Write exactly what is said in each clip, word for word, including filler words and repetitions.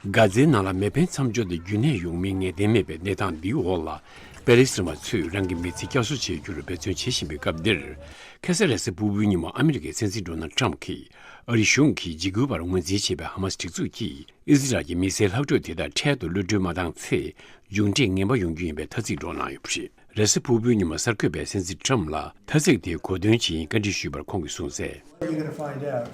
གྷ་ཛའི་ནང་ལ་མེ་འཕེན་མཚམས་འཇོག་དེ་རྒྱུན་གནས་ཡོང་མིན་ངེས་གཏན་མེད་པའི་གནས་སྟངས་འདིའི་འོག་ལ། པེ་ལེ་སི་ཐན་པ་ཚོས་རང་གི་མི་ཚེ་བསྐྱར་གསོ་བྱེད་རྒྱུར་འབད་བརྩོན་བྱེད་བཞིན་པའི་སྐབས་འདིར། ཁ་སང་རེས་གཟའ་ཕུར་བུའི་ཉིན་མོ་ཨ་མི་རི་ཀའི་སྲིད་འཛིན་ཌོ་ནལ་ཊམ་གྱིས་ཨ་རིའི་གཞུང་གིས་འཇིགས་སྐུལ་བར་ངོས་འཛིན་བྱེད་པའི་ཧ་མ་སི་སྒྲིག་འཛུགས་ཀྱིས་ཨི་ཟི་རལ་གྱི་མི་སེར་ལྷག་འཕྲོས་དེ་དག་འཕྲལ་དུ་གློད་གྲོལ་མ་བཏང་ཚེ། མཇུག་འབྲས་ངན་པ་ཡོང་རྒྱུ་ཡིན་པའི་ཐ་ཚིག་སྒྲོག་གནང་ཡོད་པ་རེད། རེས་གཟའ་ཕུར་བུའི་ཉིན་མོ་གསར་འགོད་པས་སྲིད་འཛིན་ཊམ་ལ་ཐ་ཚིག་དེའི་གོ་དོན་ཇི་ཡིན་བཀའ་འདྲི་ཞུས་པར་ཁོང་གིས་གསུངས་གསལ། You're gonna find out.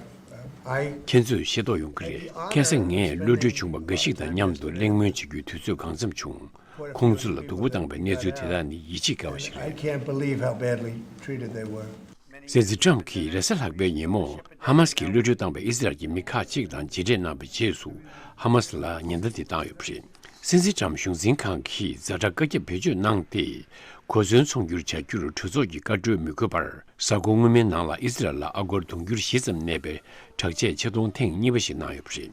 I ཁྱེད་ཚོས་ཤེས་རྟོགས་ཡོང་གི་རེད། ཁ་སང་ངས་གློད་གྲོལ་བྱུང་བ་འགའ་ཞིག་དང་མཉམ་དུ་གླེང་མོལ་བྱེད་རྒྱུའི་དུས་ཚོད་གང་འཚམ་བྱུང་། ཁོང་ཚོ་ལ་སྡུག་པོ་བཏང་བའི་གནས་ཚུལ་དེ་དག་ནི་ཡིད་ཆེས་དཀའ་བ་ཞིག་I རེད། Can't believe how badly treated they were. སྲིད་འཛིན་ཊམ་གྱིས་རེས་གཟའ་ལྷག་པའི་ཉིན་མོ་ཧ་མ་སི་གིས་གློད་གྲོལ་བཏང་བའི་ཨི་ཟི་རལ་གྱི་མི་ཁག་ཅིག་དང་མཇལ་འཕྲད་གནང་བའི་རྗེས་སུ་ཧ་མ་སི་ལ་ཉེན་བརྡ་དེ་བཏང་ཡོད་པ་རེད། སྲིད་འཛིན་ཊམ་གཞུང་འཛིན་ཁང་གིས་ཛ་དྲག་བཀའ་ཁྱབ་བེད་སྤྱོད་གནང་སྟེ། གོ་མཚོན་ཚོང་སྒྱུར་བྱ་རྒྱུར་གྲོས་ཚོགས་ཀྱི་བཀའ་འཁྲོལ་མི་དགོས་པར་གཟའ་འཁོར་སྔོན་མའི་ནང་ལ་ཨི་ཟི་རལ་ལ་ཨ་སྒོར་དུང་ཕྱུར་བཞི་ཙམ་གནས་པའི་དྲག་ཆས་ཆེ་མཐོང་ཐེངས་གཉིས་པ་ཞིག་གནང་ཡོད་པ་རེད།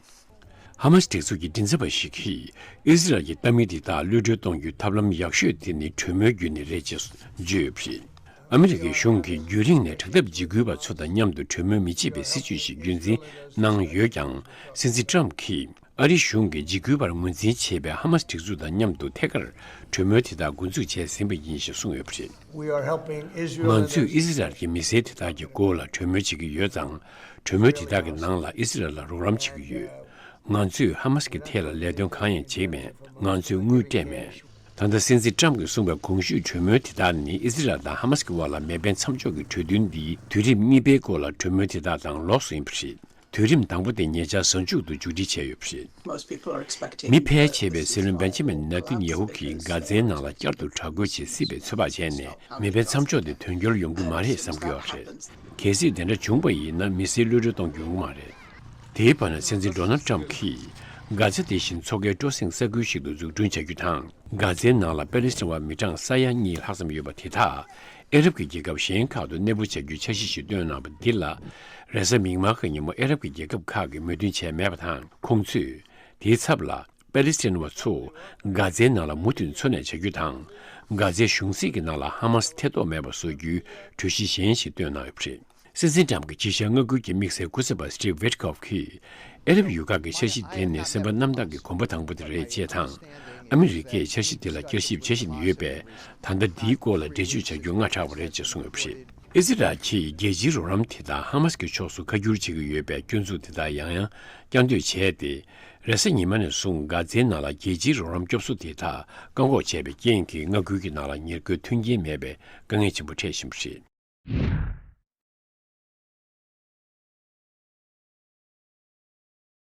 ཧ་མ་སི་སྒྲིག་འཛུགས་ཀྱི་མགྲིན་ཚབ་པ་ཞིག་གིས་ཨི་ཟི་རལ་གྱི་ལྟ་མི་དེ་དག་གློད་གྲོལ་གཏོང་རྒྱུའི་ཐབས་ལམ་ཡག་ཤོས་དེ་ནི་གྲོས་མོལ་བརྒྱུད་ནས་རེད་ཅེས་བརྗོད་ཡོད་པ་རེད། ཨ་མི་རི་ཀའི་གཞུང་གིས་རྒྱུན་རིང་ནས་དྲག་འཐབ་འཇིགས་སྐུལ་བ་ཚོ་དང་མཉམ་དུ་གྲོས་མོལ་མི་བྱེད་པའི་སྲིད་ཇུས་ཤིག་རྒྱུན་འཛིན་གནང་ཡོད་ཀྱང་། སྲིད་འཛིན་ཊམ་གྱིས་ཨ་རིའི་གཞུང་གིས་འཇིགས་སྐུལ་བར་ངོས་འཛིན་བྱེད་པའི་ཧ་མ་སི་སྒྲིག་འཛུགས་དང་མཉམ་དུ་ཐད་ཀར་གྲོས་མོལ་དེ་དག་འགོ་འཛུགས་བྱས་ཟིན་པ་ཡིན་ཞེས་གསུངས་ཡོད་པ་རེད། We are helping Israel ང་ཚོས་ཨི་ཟི་རལ་གྱི་མི་སེར་དེ་དག་གི་སྐོར་ལ་གྲོས་མོལ་བྱེད་ཀྱི་ཡོད་ཙང་། གྲོས་མོལ་དེ་དག་གི་ནང་ལ་ཨི་ཟི་རལ་ལ་རོགས་རམ་བྱེད་ཀྱི་ཡོད། ང་ཚོས་ཧ་མ་སི་གི་ཐད་ལ་ལས་དོན་གང་ཡང་བྱེད་མེད། ང་ཚོས་དངུལ་སྤྲད་མེད། ད་ལྟ་སྲིད་འཛིན་ཊམ་གྱིས་གསུངས་པའི་གོང་ཞུས་གྲོས་མོལ་དེ་དག་ནི་ཨི་ཟི་རལ་དང་ཧ་མ་སི་གི་དབར་ལ་མེ་འཕེན་མཚམས་འཇོག་གི་གྲོས་མཐུན་འདིའི་དུས་རིམ་གཉིས་པའི་སྐོར་ལ་གྲོས་མོལ་དེ་དག་དང་ལོགས་སུ་ཡིན་པ་རེད། དུས་རིམ་དང་པོ་དེ་ཉེ་ཆར་གཟའ་མཇུག་ཏུ་མཇུག་སྒྲིལ་བྱས་ཡོད་པ་རེད། Most people are expecting མི་ཕལ་ཆེ་བས་སྲིད་བློན་བེན་ཇ་མིན་ནེ་ཐན་ཡ་ཧུ་གིས་གྷ་ཛའི་ནང་ལ་བསྐྱར་དུ་དྲག་རྒོལ་བྱེད་སྲིད་པའི་ཚོད་དཔག་བྱས་ནས། མེ་འཕེན་མཚམས་འཇོག་དེ་དོན་འཁྱོལ་ཡོང་གི་མ་རེད་བསམ་གྱི་ཡོད་རེད། གལ་སྲིད་དེ་འདྲ་བྱུང་བ་ཡིན་ན་མི་སེར་གློད་གྲོལ་གཏོང་རྒྱུ་ཡོང་གི་མ་རེད། དེའི་བར་ན་སྲིད་འཛིན་ཌོ་ནལ་ཊམ་གྱིས་གྷ་ཛ་དེ་བཞིན་མཚོ་ཁའི་སྤྲོ་གསེང་ས་ཁུལ་ཞིག་ཏུ་འཛུགས་སྐྲུན་བྱ་རྒྱུ་དང་། གྷ་ཛའི་ནང་ལ་པེ་ལེ་སི་ཐན་པ་མི་གྲངས་ས་ཡ་གཉིས་ལྷག་ཙམ་ཡོད་པ་དེ་དག་ཨ་རབ་ཀྱི་རྒྱལ་ཁབ་གཞན་ཁག་ཏུ་གནས་སྤོ་བྱ་རྒྱུའི་འཆར་གཞི་ཞིག་བཏོན་གནང་བ་འདི་ལ། རེས་གཟའ་མིག་དམར་གྱི་ཉིན་མོ་ཨ་རབ་ཀྱི་རྒྱལ་ཁབ་ཁག་གིས་མོས་མཐུན་བྱས་མེད་པ་དང་། ཁོང་ཚོས་དེའི་ཚབ་ལ་པེ་ལེ་སི་ཐན་པ་ཚོ་གྷ་ཛའི་ནང་ལ་མུ་མཐུད་འཚོ་གནས་བྱ་རྒྱུ་དང་། གྷ་ཛའི་གཞུང་སྲིད་ཀྱི་ནང་ལ་ཧ་མ་སི་ཐེ་གཏོགས་མེད་པ་བཟོ་རྒྱུའི་གྲོས་གཞི་གཞན་ཞིག་བཏོན་གནང་ཡོད་པ་རེད། སྲིད་འཛིན་ཊམ་གྱི་ཕྱི་བཤེར་མངའ་ཁུལ་གྱི་དམིགས་བསལ་སྐུ་ཚབ་པ་སི་ཊིབ་ཝིཊ་ཁོབ་ཀྱིས། ཨ་རབ་ཡུལ་ཁག་གི་འཆར་གཞི་དེ་ནི་སེམས་པ་རྣམ་དག་གི་གོམ་པ་དང་པོ་དེ་རེད་ཅེས་དང་། ཨ་མི་རི་ཀས་འཆར་གཞི་དེ་ལ་བསྐྱར་ཞིབ་བྱེད་བཞིན་ཡོད་པས། ད་ལྟ་འདིའི་སྐོར་ལ་འགྲེལ་བརྗོད་བྱ་རྒྱུ་སྔ་དྲགས་པ་རེད་ཅེས་གསུངས་ཡོད་པ་རེད། ཨི་ཟི་རལ་གྱིས་རྒྱལ་སྤྱིའི་རོགས་རམ་དེ་དག་ཧ་མ་སི་གི་ཕྱོགས་སུ་ཁ་བསྒྱུར་བྱེད་ཀྱི་ཡོད་པའི་སྐྱོན་འཛུགས་དེ་དག་ཡང་ཡང་བསྐྱར་ཟློས་བྱས་ཏེ། རེས་གཟའ་ཉི་མ་ནས་བཟུང་གྷ་ཛའི་ནང་ལ་རྒྱལ་སྤྱིའི་རོགས་རམ་སྐྱོབ་གསོ་དེ་དག་བཀག་འགོག་བྱས་པའི་རྐྱེན་གྱིས་མངའ་ཁུལ་གྱི་ནང་ལ་ཉེར་མཁོའི་མཐུན་རྐྱེན་མེད་པའི་དཀའ་ངལ་ཆེན་པོ་འཕྲད་བཞིན་པ་རེད།